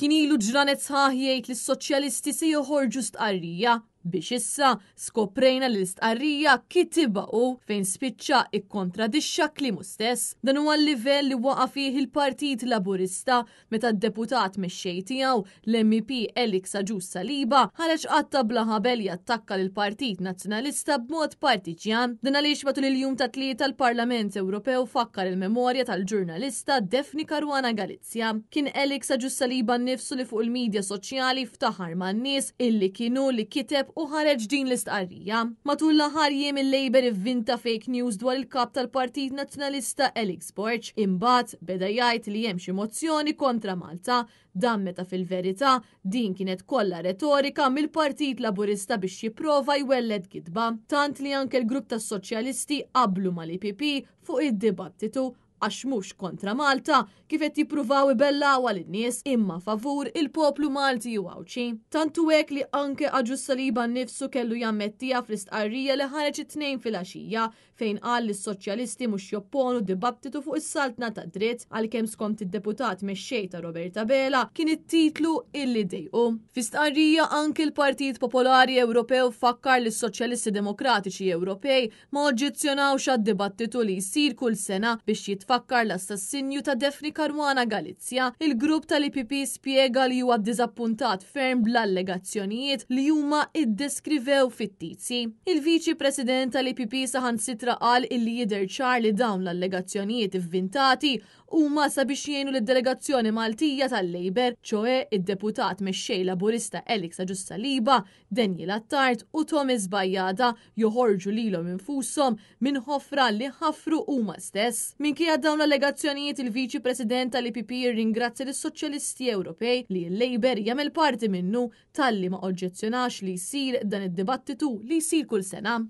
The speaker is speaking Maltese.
Kien ilu ġranet sħaħ jgħid li s-Soċjalisti se joħorġu stqarrija biex issa skoprejna li l-istqarrija kitibha hu fejn spiċċa ikkontradixxa kliemu stess. Dan huwa l-livell li waqa' fih il-Partit Laburista meta d-deputat mexxej tiegħu, l-MEP Alex Agius Saliba, ħareġ qatta' bla ħabel jattakka lill-Partit Nazzjonalista b'mod partiġjan. Dan għaliex matul il-jum tat-Tlieta l-Parlament Ewropew fakkar il-memorja tal-ġurnalista Daphne Caruana Galizia. Kien Alex Agius Saliba nnifsu li fuq il-midja soċjali ftaħar man-nies illi kien hu li kiteb u ħareġ din l-istqarrija. Matul l-aħħar jiem il-Labour ivvinta fake news dwar il-Kap tal-Partit Nazzjonalista Alex Borg imbagħad beda jgħid li hemm xi mozzjoni kontra Malta, dan meta fil-verità din kienet kollha retorika mill-Partit Laburista biex jipprova jwelled gidba. Tant li anke l-grupp tas-Soċjalisti qablu mal-EPP fuq id-dibattitu għax mhux kontra Malta kif qed jippruvaw ibellgħuha lin-nies imma favur il-poplu Malti u Għawdxi. Tant hu hekk li anke Agius Saliba nnifsu kellu jammettiha fl-istqarrija li ħareġ it-Tnejn filgħaxija fejn qal li s-Soċjalisti mhux jopponu dibattitu fuq is-saltna tad-dritt għalkemm skont id-Deputat Mexxej ta' Robert Abela kien it-titlu illi dejqu. Fi stqarrija anki l-Partit Popolari Ewropew fakkar li s-Soċjalisti Demokratiċi Ewropej ma oġġezzjonawx għad-dibattitu li jsir kull sena biex jitfakkar l-assassinju ta' Daphne Caruana Galizia. Il-grupp tal-EPP spjega li huwa ddiżappuntat ferm bl-allegazzjonijiet li huma iddeskrivew fittizji. Il-Viċi President tal-EPP saħansitra qal illi jidher ċar li dawn l-allegazzjonijiet ivvintati huma sabiex jgħinu lid-delegazzjoni Maltija tal-Labour, ċoe id-Deputat Mexxej Laburista Alex Agius Saliba, Daniel Attard u Thomas Bajada joħorġu lilhom infushom minn ħofra li ħaffru huma stess. Minkejja dawn l-allegazzjonijiet il-Viċi President tal-EPP rringrazzja lis-Soċjalisti Ewropej li l-Labour jagħmel parti minnu talli ma oġġezzjonax li jsir dan id-dibattitu li jsir kull sena.